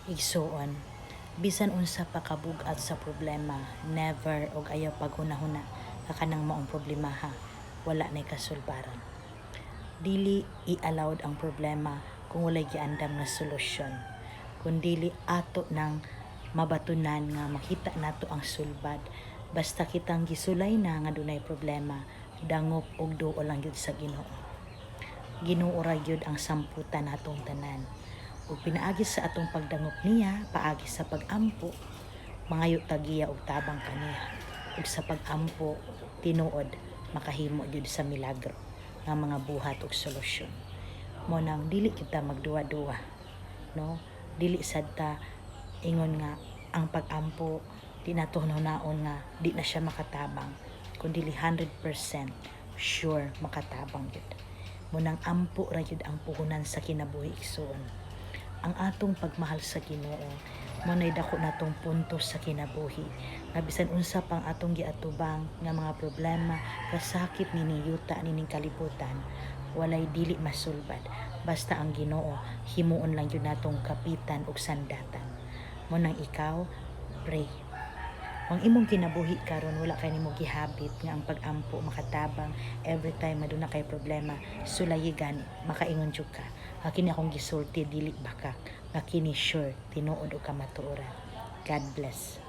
Igsuon, bisan unsa pa kabug-at sa problema, never og ayaw paghuna-huna nga kanang maong problemaha wala nay kasulbaran. Dili i-allowed ang problema kung walay giandam nga solusyon. Kung dili ato nang mabatunan nga makita nato ang sulbad, basta kitang gisulay na nga dunay problema, dangop og duol lang gyud sa Ginoo. Ginoo ra gyud ang samputan natong tanan. Ug pinaagi sa atong pagdangop niya, paagi sa pagampo, mangayo ta giya og tabang kaniya. Ug sa pagampo, tinuod makahimo gyud sa milagro nga mga buhat ug solusyon. Mo nang dili kita magduwa-duwa, no? Dili sad ta ingon nga ang pagampo di nato hunaon nga di na siya makatabang, kun dili 100% sure makatabang gyud. Mo nang ampo ra gyud ang puhunan sa kinabuhi, igsuon. Ang atong pagmahal sa Ginoo mo nay dako natong punto sa kinabuhi nga bisan unsa pang atong giatubang nga mga problema, kasakit nining yuta, nining kalibutan, walay dili masulbad basta ang Ginoo himuon lang gyud natong kapitan ug sandatan. Mo nang ikaw, pray. Ang imong kinabuhi karon wala kay nimo gihabit nga ang pag-ampo makatabang every time maduna kay problema, sulayi gani makaingon jud ka nga kini akong gisulti dili baka, nga kini sure, tinuod ug kamatuoran. God bless.